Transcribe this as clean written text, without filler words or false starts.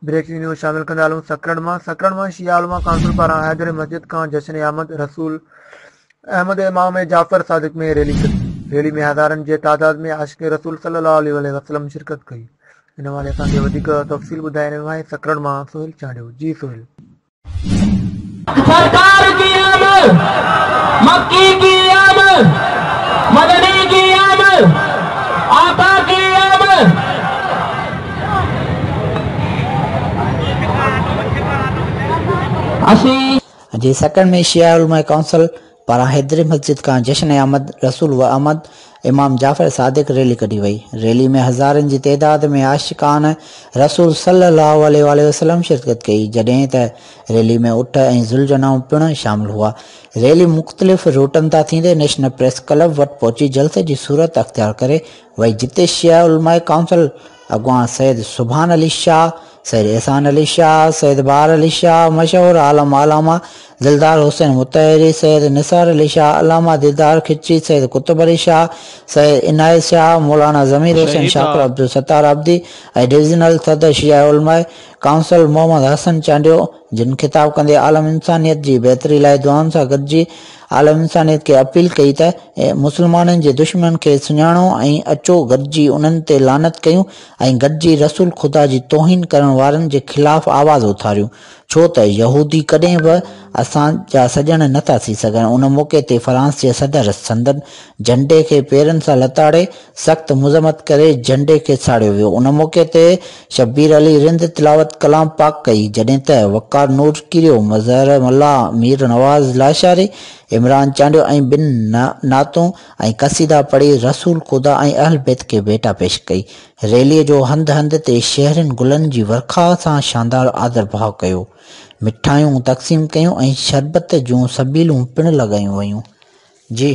Breaking news شامل ڪندا هلون سڪرنڊ مان سڪرنڊ مان شيعا علماء ڪائونسل پاران حيدر مسجد کان جشن آمد رسول احمد امام جعفر صادق ۾ ريلي ڪڍي ريلي ۾ هزارن جي تعداد ۾ عاشق رسول صلي الله عليه وآله وسلم شرڪت ڪئي ان حوالي اسان کي وڌيڪ تفصيل ٻڌائي رهيو آهي سڪرنڊ مان سهيل چانڊيو جي سهيل. سرڪار ڪي آمد مڪي ڪي آمد مدني ڪي آمد آقا ڪي آمد. اسين. جي سڪرنڊ ۾ شيعه علماء ڪائونسل پاران حيدري مسجد کان جشن آمد رسول و آمد امام جعفر صادق ريلي ڪڍي وئي. ريلي ۾ هزارن جي تعداد ۾ عاشقان رسول صلي الله عليه واٰله وسلم شرڪت ڪئي، جڏهن ته ريلي ۾ اٺ ۽ ذوالجناح پڻ شامل هئا. ريلي مختلف روٽن تان ٿيندي نيشنل پريس ڪلب وٽ پهچي جلسي جي صورت اختيار ڪري وئي جتي شيعه علماء ڪائونسل اڳواڻ سيد سبحان علي شاهه، سيد احسان علي شاهه، سيد بهار علي شاهه، مشهور عالم علامه دلدار حسين مطهري، سيد نثار علي شاهه، علامه ديدار کچي، سيد قطب علي شاهه، سيد عنايت شاهه، مولانا ضمير حسين شاڪر عبدالستار عبدي ۽ ڊويزنل صدر شيعه علماء ڪائونسل محمد حسن چانڊيو جن خطاب ڪندي عالم انسانيت جي بهتري لاء دعائن سان گڏجي عالم انسانيت کي اپيل ڪئي ته مسلمانن جي دشمنن کي سڃاڻو ۽ اچو گڏجي انهن تي لعنت ڪيون ۽ گڏجي رسول خدا جي توهين ڪرڻ وارن جي خلاف آواز اٿاريون ڇو ته يهودي ڪڏهن به اسان جا سڄڻ نه ٿا ٿي سگهن. ان موقعي تي فرانس جي صدر سندن جهنڊي کي پيرن سان لتاڙي سخت مذمت ڪري جهنڊي کي ساڙيو ويو. ان موقعي تي شبير علي رند تلاوت ڪلام پاڪ ڪئي، جڏهن ته وقار نور ڪيريو، مظهر ملاح، مير نواز لاشاري، عمران چانڊيو ۽ ٻين نعتون ۽ قصيدا پڙهي رسول خدا ۽ اهل بيت کي ڀيٽا پيش ڪئي. ريلي جو هنڌ هنڌ تي شهرين گلن جي ورکا سان شاندار آڌرڀاء ڪيو. مٺايون تقسيم ڪيون ۽ شربت جون سبيلون پڻ لڳايون ويون. جي.